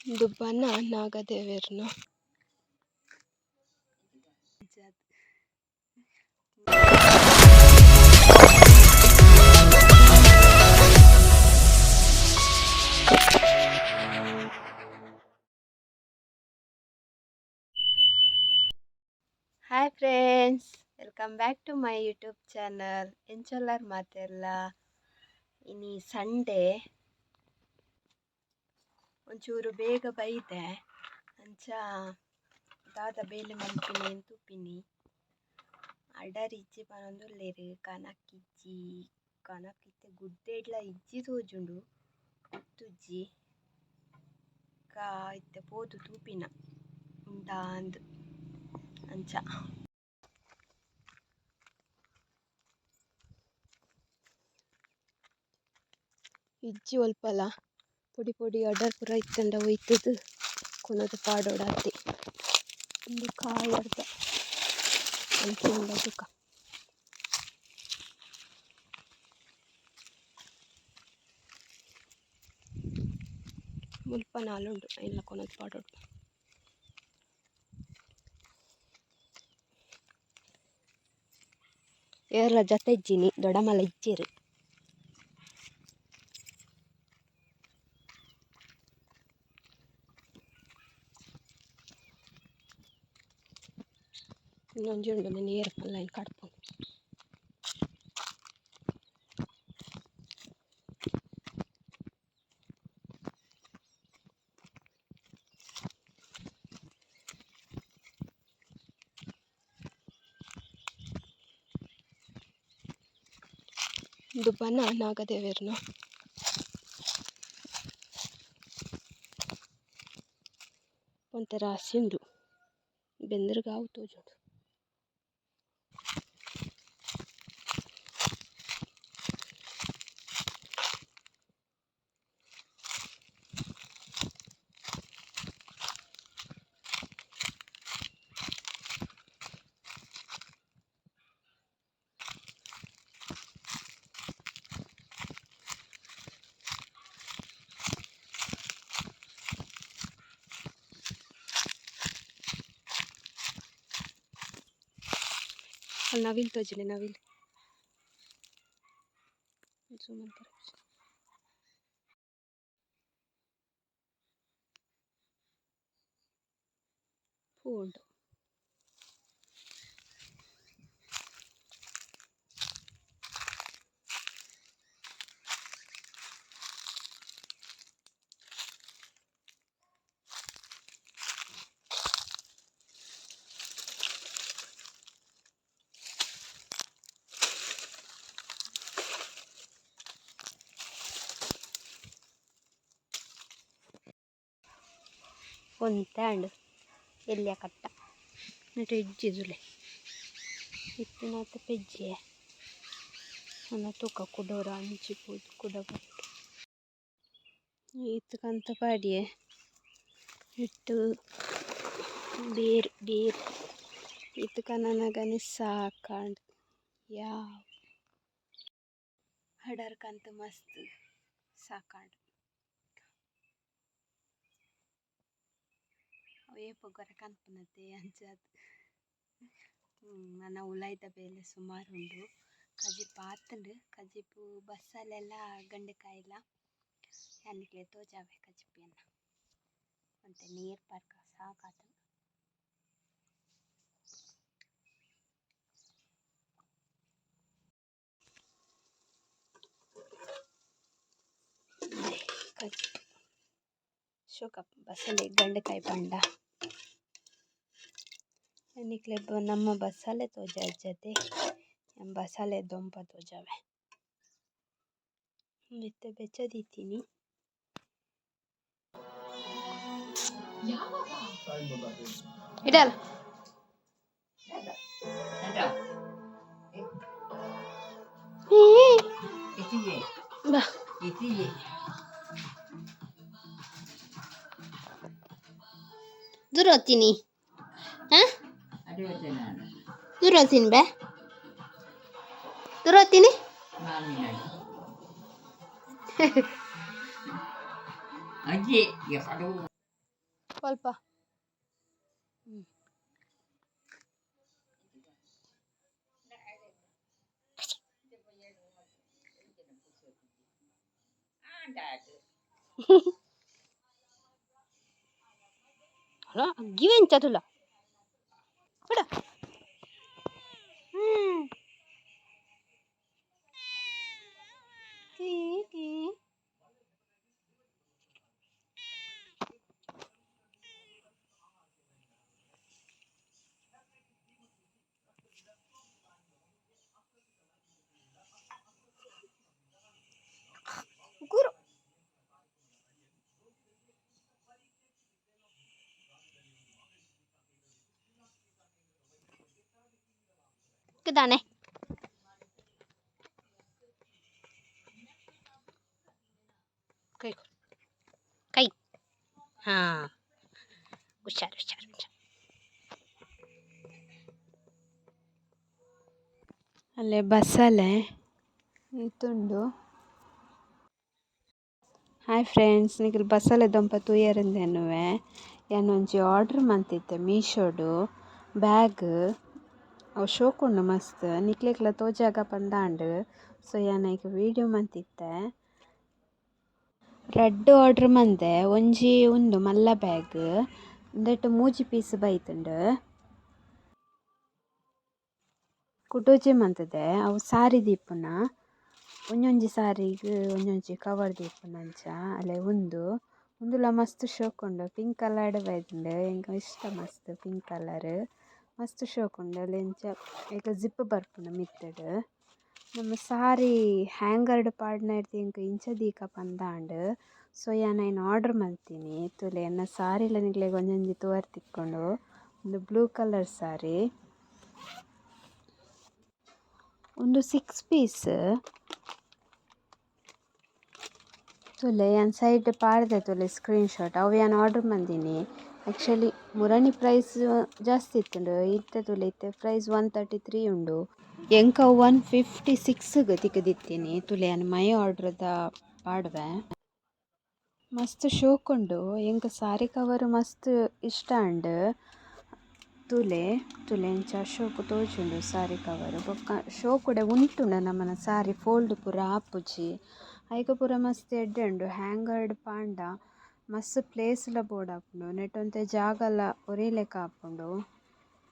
ಉಂದು ಬನ ನಾಗದೇವೆರ್ನ. Hi friends, welcome back to my YouTube channel. ಎಂಚೊಲ್ಲರ್ ಮಾತೆರ್ಲ? ಇನಿ ಸಂಡೇ, ಒಂಚೂರು ಬೇಗ ಬೈದೆ. ಅಂಚ ದಾದ ಬೇಲೆ ಮಲ್ಪಿನಿ ತೂಪಿನಿ. ಅಡರ್ ಇಜ್ಜಿ ಪನೊಂದುಲ್ಲೆರ್. ಕನಕ್ ಇಜ್ಜಿ, ಕನಕ್ ಇತ್ತೆ ಗುಡ್ಡೆಡ್ಲ ಇಜ್ಜಿ ತೋಜುಂಡು, ಗೊತ್ತುಜ್ಜಿ. ಬೊಕ್ಕ ಇತ್ತೆ ಪೋದು ತೂಪಿನ ಉಂಡಾಂದ್ ಅಂಚ. ಇಜ್ಜಿ ಒಲ್ಪಲ. ಪೊಡಿ ಪೊಡಿ ಅಡರ್ ಪೂರ ಇತ್ತ್ಂಡ ಒಯ್ತುದು ಕೊನೊದು ಪಾಡೊಡಾತೆ. ಉಂದು ಕಾಯಿ ಅರ್ಧ ಅಂಚ ಉಂಡ ತೂಕ. ಮುಲ್ಪ ನಾಲುಂಡು, ಐನ್ಲ ಕೊನೊದು ಪಾಡೊಡು. ಏರ್ಲ ಜತೆ ಇಜ್ಜಿನಿ, ದೊಡಮಲ ಇಜ್ಜೆರ್. ಇನ್ನೊಂಜಿ ಉಂಡು, ನೆನ್ ಏರ್ ಪಲ್ಲ ಐನ್ ಕಡ್ಪುನು. ಉಂದು ಬನ ನಾಗದೇವೆರ್ನ. ಒಂತೆ ರಾಸಿ ಉಂಡು, ಬೆಂದ್‌ರ್‌ಗ್ ಆವು ತೋಜುಂಡು. ಅಲ್ ನವಿಲ್ ತೋಜಿಂಡ್, ನವಿಲ್. ಜೂಮ್ ಮಲ್ಪರೆ ಆಪುಜಿ. ಪೂ ಉಂಡು. ಒಂತೆ ಆಂಡ್, ಎಲ್ಯ ಕಟ್ಟ. ನೆಟೆ ಇಜ್ಜಿ ತೂಲೆ, ಇತ್ತಿನಾತ್ ಪೆಜ್ಜೆ. ನನ ತೂಕ, ಕುಡೊರ ಅಂಚಿ ಪೋದು ಕುಡ ಬರೊಡು. ಈತ್ ಕಂತ್ ಪಾಡ್ಯೆ. ನೆಟ್ಟ್ ಬೇರ್ ಬೇರ್ ಈತ್ ಕನನಗನೆ ಸಾಕಾಂಡ್. ಯಾವ್, ಅಡರ್ ಕಂತ್ ಮಸ್ತ್ ಸಾಕಾಂಡ್. ಅವು ಏಪೊಗೊರ ಕನ್ಪುನತೆ, ಅಂಚಾದ್. ನನ ಉಲಾಯಿದ ಬೇಲೆ ಸುಮಾರ್ ಉಂಡು. ಕಜಿಪು ಆತ್ಂಡ್, ಕಜಿಪು ಬಸಲೆಲ ಗಂಡೆಕಾಯಿಲ. ಯಾನ್ ನಿಕ್ಲೆಗ್ ತೋಜಾವೆ ಕಜಿಪು ಎನ್ನ. ಒಂತೆ ನೀರ್ ಪರ್ಕ, ಸಾಕಾತ್ಂಡ್. ಕಜಿಪು ಶೋಕಾಪುಂಡು ಬಸಲೆ ಗಂಡೆಕಾಯಿ ಪಂಡ. ನಿಕ್ಲೆಗ್ ನಮ್ಮ ಬಸಲೆ ತೋಜಾಜತೆ, ಯಾನ್ ಬಸಲೆ ದೊಂಪ ತೋಜಾವೆ. ಉಂದು ಇತ್ತೆ ಬೆಚ್ಚ ದೀತಿನಿ. ಇಡಲ್ ಬಾ. ದೂರ ಹೋಗ್ತೀನಿ. ಹಾ, ದೂರ ಹೋಗ್ತೀನಿ ಬೇ, ದೂರ ಹೋಗ್ತೀನಿ. ಅಜ್ಜಿ. ಸ್ವಲ್ಪ. ಅಲ್ಲ ಗಿವೆಂಚ ತುಲ ಬಿಡ. ಕೀ ಕೀ ಗುರು. ದಾನೆ ಕೈ ಕೈ. ಹಾಂ, ಹುಷಾರು ಹುಷಾರು ಹುಷಾರು. ಅಲ್ಲೇ ಬಸಳೆ ಇತ್ತುಂಡು. ಹಾಯ್ ಫ್ರೆಂಡ್ಸ್, ನಿಕುಲು ಬಸಳೆ ದೊಂಪ ತೂಯರಿಂದೇನುವೆ. ಯಾನ್ ಒಂಜಿ ಆರ್ಡರ್ ಮಂತಿತ್ತೆ ಮೀಶೋಡು ಬ್ಯಾಗ್. ಅವು ಶೋಕುಂಡು ಮಸ್ತ್, ನಿಕ್ಲೆಗ್ಲ ತೋಜಾಗ ಪಂದಾಂಡ್. ಸೊ ಯಾನ್ ಐಕ್ ವೀಡಿಯೋ ಮಂತಿತ್ತೆ. ರಡ್ಡ್ ಆರ್ಡರ್ ಮಂದೆ, ಒಂಜಿ ಉಂದು ಮಲ್ಲ ಬ್ಯಾಗ್, ಉಂದೆಟ್ ಮೂಜಿ ಪೀಸ್ ಬೈದುಂಡು. ಕುಡೊಂಜಿ ಮಂತುದೆ, ಅವು ಸಾರಿ ದೀಪುನ, ಒಂಜೊಂಜಿ ಸಾರಿಗ್ ಒಂಜೊಂಜಿ ಕವರ್ ದೀಪುನಂಚ. ಅಲೆ ಉಂದು ಉಂದುಲ ಮಸ್ತ್ ಶೋಕುಂಡು, ಪಿಂಕ್ ಕಲರ್ಡ್ ಬೈದುಂಡು. ಎಂಕ್ ಇಷ್ಟ ಮಸ್ತ್ ಪಿಂಕ್ ಕಲರ್, ಮಸ್ತ್ ಶೋಕುಂಡು. ಅಲೆ ಇಂಚ ಐಕ್ ಜಿಪ್ಪ್ ಬರ್ಪುಂಡು ಮಿತ್ತುಡು. ನಮ್ಮ ಸಾರಿ ಹ್ಯಾಂಗರ್ಡ್ ಪಾಡ್ನೆರ್ದ್ ಎಂಕ್ ಇಂಚ ದೀಕ ಪಂದಾಂಡ್. ಸೊ ಯಾನ್ ಐನ್ ಆರ್ಡರ್ ಮಲ್ತಿನಿ. ತೂಲೆ ಎನ್ನ ಸಾರಿಲ ನಿಕ್ಲೆಗ್ ಒಂಜೊಂಜಿ ತೂವರೆ ತಿಕ್ಕುಂಡು. ಉಂದು ಬ್ಲೂ ಕಲರ್ ಸಾರಿ. ಉಂದು 6 ಪೀಸ್. ತೂಲೆ ಯಾನ್ ಸೈಡ್ ಪಾಡ್ದೆ ತೂಲೆ ಸ್ಕ್ರೀನ್ ಶಾಟ್. ಅವು ಯಾನ್ ಆರ್ಡರ್ ಮಂದಿನಿ. ಆಕ್ಚುಲಿ ಮುರಣಿ ಪ್ರೈಸ್ ಜಾಸ್ತಿ ಇತ್ತುಂಡು. ಇತ್ತೆ ತೂಲೆ ಇತ್ತೆ ಪ್ರೈಸ್ 133 ಉಂಡು. ಎಂಕ್ ಅವು 156 ತಿಕ್ಕುದಿತ್ತೀನಿ. ತೂಲೆ ಯಾನ್ ಮೈ ಆರ್ಡರ್ದ ಪಾಡುವೆ. ಮಸ್ತ್ ಶೋಕುಂಡು. ಎಂಕ್ ಸಾರಿ ಕವರ್ ಮಸ್ತ್ ಇಷ್ಟ ಆಂಡ್. ತೂಲೆ ತೂಲೆ ಎಂಚ ಶೋಕು ತೋಜುಂಡು ಸಾರಿ ಕವರ್. ಬೊಕ್ಕ ಶೋಕುಡೆ ಉಂತುಂಡ ನಮನ ಸಾರಿ ಫೋಲ್ಡ್ ಪೂರ ಆಪುಜಿ. ಐಕ್ ಪೂರ ಮಸ್ತ್ ಎಡ್ಡೆ ಉಂಡು. ಹ್ಯಾಂಗರ್ಡ್ ಪಾಂಡ ಮಸ್ತ್ ಪ್ಲೇಸ್ ಲ ಬೋಡಾಪುಂಡು. ನೆಟ್ ಒಂತೆ ಜಾಗಲ ಒರಿಲೆಕ ಆಪುಂಡು.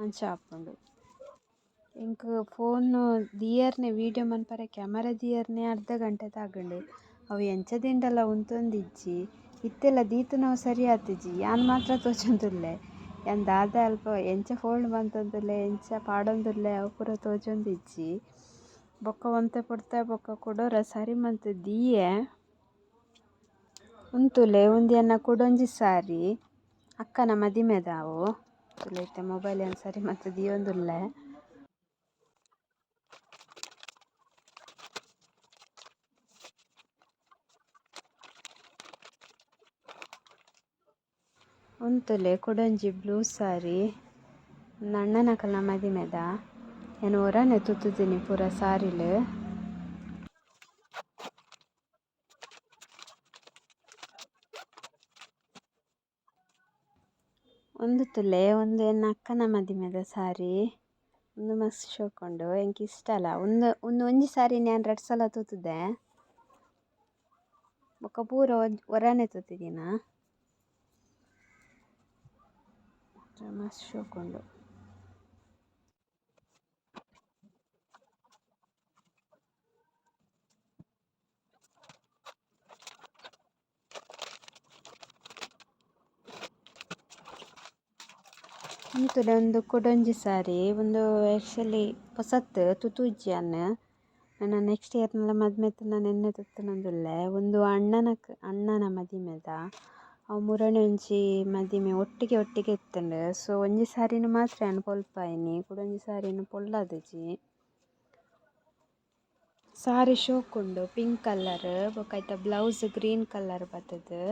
ಅಂಚ ಆಪುಂಡು. ಎಂಕ್ ಫೋನ್ ದೀಯರ್ನೆ ವೀಡಿಯೋ ಮನ್ಪರೆ ಕ್ಯಾಮರಾ ದೀಯರ್ನೆ ಅರ್ಧ ಗಂಟೆ ತಾಗುಂಡು. ಅವು ಎಂಚ ದಿಂಡಲ ಉಂತೊಂದಿಜ್ಜಿ. ಇತ್ತೆಲ ದೀತುನವು ಸರಿ ಆತಿಜಿ. ಯಾನ್ ಮಾತ್ರ ತೋಜೊಂದುಲ್ಲೆ. ಯಾನ್ ದಾದ ಅಲ್ಪ ಎಂಚ ಫೋಲ್ಡ್ ಮಂತೊಂದುಲ್ಲೆ ಎಂಚ ಪಾಡೊಂದುಲ್ಲೆ ಅವು ಪೂರ ತೋಜೊಂದಿಜ್ಜಿ. ಬೊಕ್ಕ ಒಂತೆ ಪೊರ್ತು ಬೊಕ್ಕ ಕುಡೊರ ಸರಿ ಮಂತ್ ದೀಯೆ. ಉಂತುಲೆ ಉಂದು ಎನ್ನ ಕುಡೊಂಜಿ ಸಾರಿ, ಅಕ್ಕನ ಮದಿಮೆದಾವು. ತೂಲೆ ಇತ್ತೆ ಮೊಬೈಲ್ ಯಾನ್ ಸರಿ ಮಂತ್ ದೀಯೊಂದುಲ್ಲೆ. ಉಂತುಲೆ ಕುಡೊಂಜಿ ಬ್ಲೂ ಸಾರಿ, ಅಣ್ಣನಕಲ್ನ ಮದಿಮೆದ. ಯಾನ್ ಒರಾನೆ ತುತುದಿನಿ ಪೂರ ಸಾರಿಲು. ಉಂದು ತೂಲೆ ಉಂದು ಎನ್ನ ಅಕ್ಕನ ಮದಿಮೆದ ಸಾರಿ. ಉಂದು ಮಸ್ತ್ ಶೋಕುಂಡು, ಎಂಕ್ ಇಷ್ಟಲ. ಉಂದು ಉಂದು ಒಂಜಿ ಸಾರಿನ್ ಯಾನ್ ರಡ್ಡ್ ಸಲ ತುತುದೆ. ಬೊಕ್ಕ ಪೂರ ಒರಾನೆ ತುತುದಿನ. ಮಸ್ತ್ ಶೋಕುಂಡು. ಉಂತುಲೆ ಉಂದು ಕುಡೊಂಜಿ ಸಾರಿ. ಉಂದು ಆಕ್ಚುಲಿ ಪೊಸತ್ ತುತುಜಿ ಯಾನ್. ನನ ನೆಕ್ಸ್ಟ್ ಇಯರ್ ನಲ ಮದ್ಮೆ ಇತ್ತ್ಂಡ ಎನ್ನೆ ತುತ್ತೊನೊಂದುಲ್ಲೆ. ಉಂದು ಅಣ್ಣನ ಮದಿಮೆದ. ಅವು ಮುರಣಿ ಒಂಜಿ ಮದಿಮೆ ಒಟ್ಟಿಗೆ ಒಟ್ಟಿಗೆ ಇತ್ತುಂಡು. ಸೊ ಒಂಜಿ ಸಾರಿನ್ ಮಾತ್ರ ಯಾನ್ ಪೊಲ್ಪಾಯಿನಿ. ಕುಡೊಂಜಿ ಸಾರಿನ್ ಪೊಲ್ಲಾದಿಜಿ. ಸಾರಿ ಶೋಕುಂಡು ಪಿಂಕ್ ಕಲರ್ ಬೊಕ ಐತ ಬ್ಲೌಸ್ ಗ್ರೀನ್ ಕಲರ್ ಬತ್ತುದು.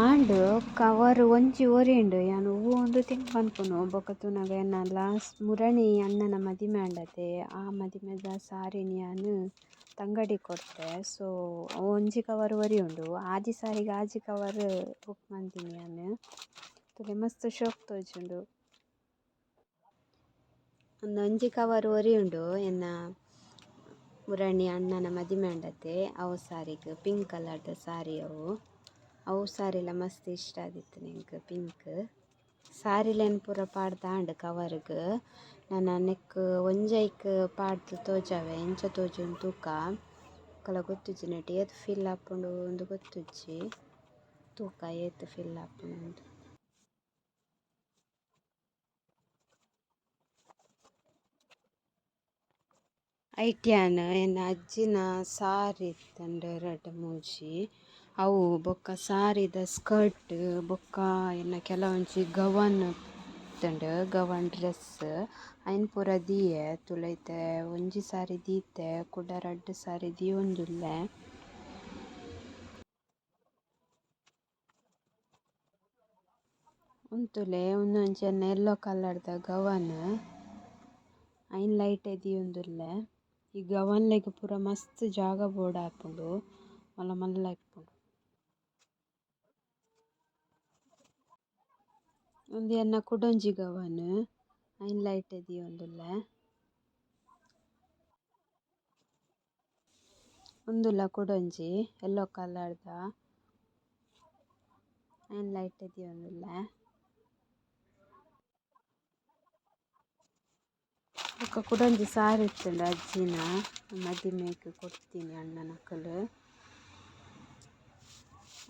ಆಂಡ ಆಂಡ್ ಕವರ್ ಒಂಜಿ ಒರಿಂಡ್ ಯಾನ್ ಒವ್ವು ಇಂದ್ ತಿಂಕ್ ಮನ್ಪುನು ಬೊಕ ತೂನಗ ಎನ್ನ ಲಾಸ್ಟ್ ಮುರಣಿ ಅಣ್ಣನ ಮದಿಮೆ ಆಂಡತೆ ಆ ಮದಿಮೆದ ಸಾರಿನ್ ಯಾನ್ ತಂಗಡಿಗ್ ಕೊರ್ತೆ ಸೋ ಅವು ಒಂಜಿ ಕವರ್ ಒರಿ ಉಂಡು ಆಜಿ ಸಾರಿಗ್ ಆಜಿ ಕವರ್ ಬುಕ್ ಮಂತಿನಿ ಯಾನ್ ತೂಲೆ ಮಸ್ತ್ ಶೋಕು ತೋಜುಂಡು. ಉಂದು ಒಂಜಿ ಕವರ್ ಒರಿ ಉಂಡು ಎನ್ನ ಮುರಣಿ ಅಣ್ಣನ ಮದಿಮೆ ಆಂಡತೆ ಅವು ಸಾರಿಗ್ ಪಿಂಕ್ ಕಲರ್ದ ಸಾರಿ ಅವು ಅವು ಸಾರಿಲ ಮಸ್ತ್ ಇಷ್ಟ ಆದಿತ್ತುಂಡು ಎಂಕ್ ಪಿಂಕ್ ಸಾರಿಲೆನ್ ಪೂರ ಪಾಡ್ದಾಂಡ್ ಕವರ್ಗ್ ನನ ನೆಕ್ಕ್ ಒಂಜೈಕ್ ಪಾಡ್ದ್ ತೋಜಾವೆ ಎಂಚ ತೋಜುಂಡು ತೂಕ ಬೊಕಲ ಗೊತ್ತಿಜ್ಜಿ ನೆಟ್ ಏತ್ ಫಿಲ್ ಆಪುಂಡು ಇಂದ್ ಗೊತ್ತಿಜ್ಜಿ ತೂಕ ಏತ್ ಫಿಲ್ ಆಪುಂಡು ಇಂದ್. ಐಟ್ ಯಾನ್ ಎನ್ನ ಅಜ್ಜಿನ ಸಾರಿ ಇತ್ತುಂಡು ರಡ್ಡ್ ಮೂಜಿ ಅವು ಬೊಕ ಸಾರಿದ ಸ್ಕರ್ಟ್ ಬೊಕ ಎನ್ನ ಕೆಲವೊಂಜಿ ಗವನ್ ಇತ್ತುಂಡು ಗವನ್ ಡ್ರೆಸ್ಸ್ ಐನ್ ಪೂರ ದೀಯೆ ತೂಲೆ ಇತ್ತೆ ಒಂಜಿ ಸಾರಿ ದೀತೆ ಕುಡ ರಡ್ಡ್ ಸಾರಿ ದೀವೊಂದುಲ್ಲೆ. ಉಂತುಲೆ ಉಂದೊಂಜಿ ಎನ್ನ ಎಲ್ಲೋ ಕಲರ್ದ ಗವನ್ ಐನ್ಲ ಐಟೆ ದೀವೊಂದುಲ್ಲೆ ಈ ಗವನ್ಲೆಗ್ ಪೂರ ಮಸ್ತ್ ಜಾಗ ಬೋಡಾಪುಂಡು ಮಲ್ಲ ಮಲ್ಲ ಇಪ್ಪುಂಡು. ಉಂದು ಎನ್ನ ಕುಡೊಂಜಿ ಗವನ್ ಐನ್ಲ ಐಟೆ ದೀವೊಂದುಲ್ಲೆ. ಉಂದುಲ ಕುಡೊಂಜಿ ಎಲ್ಲೋ ಕಲರ್ದ ಐನ್ಲ ಐಟೆ ದೀವೊಂದುಲ್ಲೆ. ಬೊಕ ಕುಡೊಂಜಿ ಸಾರಿ ಇತ್ತುಂಡು ಅಜ್ಜಿನ ಮದಿಮೆಗ್ ಕೊರ್ತಿನಿ ಅಣ್ಣನಕುಲು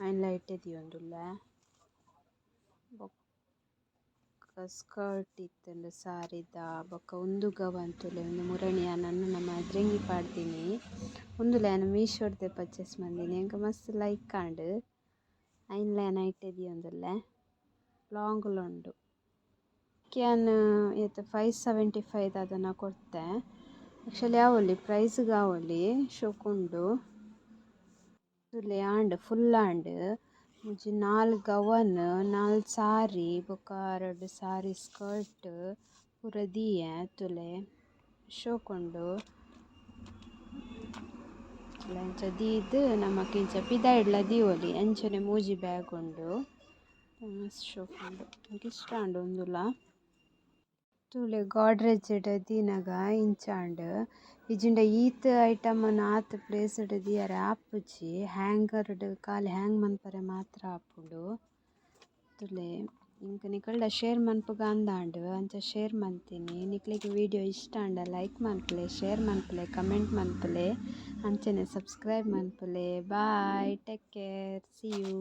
ಐನ್ಲ ಐಟೆ ದೀವೊಂದುಲ್ಲೆ. ಬೊಕ್ಕ ಸ್ಕರ್ಟ್ ಇತ್ತುಂಡು ಸಾರಿದ ಬೊಕ ಉಂದು ಗವನ್ ತೂಲೆ ಉಂದು ಮುರಣಿ ಅಣ್ಣನ ಮದ್ರೆಂಗಿ ಪಾಡ್ದಿನಿ ಉಂದುಲ ಯಾನ್ ಮೀಶೋ ರ್ದೆ ಪರ್ಚೇಸ್ ಮಂದಿನಿ ಎಂಕ್ ಮಸ್ತ್ ಲೈಕ್ ಆಂಡ್ ಐನ್ಲ ಯಾನ್ ಐಟೆ ದೀವೊಂದುಲ್ಲೆ ಲಾಂಗ್ ಲ ಉಂಡು. ಯಾನ್ ಏತ್ 575 ದಾದನ ಕೊರ್ತೆ ಆಕ್ಚುಲಿ ಆವೊಲಿ ಪ್ರೈಸ್ ಗ್ ಆವೊಲಿ ಶೋಕುಂಡು. ತೂಲೆ ಆಂಡ್ ಫುಲ್ಲ್ ಆಂಡ್ ಒಂಜಿ ನಾಲ್ ಗವನ್ ನಾಲ್ ಸಾರಿ ಬೊಕ ರಡ್ಡ್ ಸಾರಿ ಸ್ಕರ್ಟ್ ಪೂರ ದೀಯೆ ತೂಲೆ ಶೋಕುಂಡು. ಇಂಚ ದೀದ್ ನಮಕ್ ಇಂಚ ಪಿದಾಯ್ಡ್ಲ ದೀವೊಲಿ ಅಂಚನೆ ಮೂಜಿ ಬ್ಯಾಗ್ ಉಂಡು ಮಸ್ತ್ ಶೋಕುಂಡು ಎಂಕ್ ಇಷ್ಟ ಆಂಡ್ ಉಂದುಲ. ತೂಲೆ ಗೋಡ್ರೇಜ್ ಡ್ ದೀನಗ ಇಂಚ ಆಂಡ್ ಇಜ್ಜಿಂಡ ಈತ್ ಐಟಮ್ ನ್ ಆತ್ ಪ್ಲೇಸ್ ಡ್ ದೀಯರೆ ಆಪುಜಿ ಹ್ಯಾಂಗರ್ ಡ್ ಕಾಲಿ ಹ್ಯಾಂಗ್ ಮನ್ಪರೆ ಮಾತ್ರ ಆಪುಂಡು. ತೂಲೆ ಎಂಕ್ ನಿಕಲ್ಡ ಶೇರ್ ಮನ್ಪುಗ ಅಂದಾಂಡ್ ಅಂಚ ಶೇರ್ ಮಂತಿನಿ ನಿಕ್ಲೆಗ್ ವೀಡಿಯೋ ಇಷ್ಟ ಆಂಡ ಲೈಕ್ ಮನ್ಪುಲೆ ಶೇರ್ ಮನ್ಪುಲೆ ಕಮೆಂಟ್ ಮನ್ಪುಲೆ ಅಂಚನೆ subscribe ಮನ್ಪುಲೆ bye take care see you.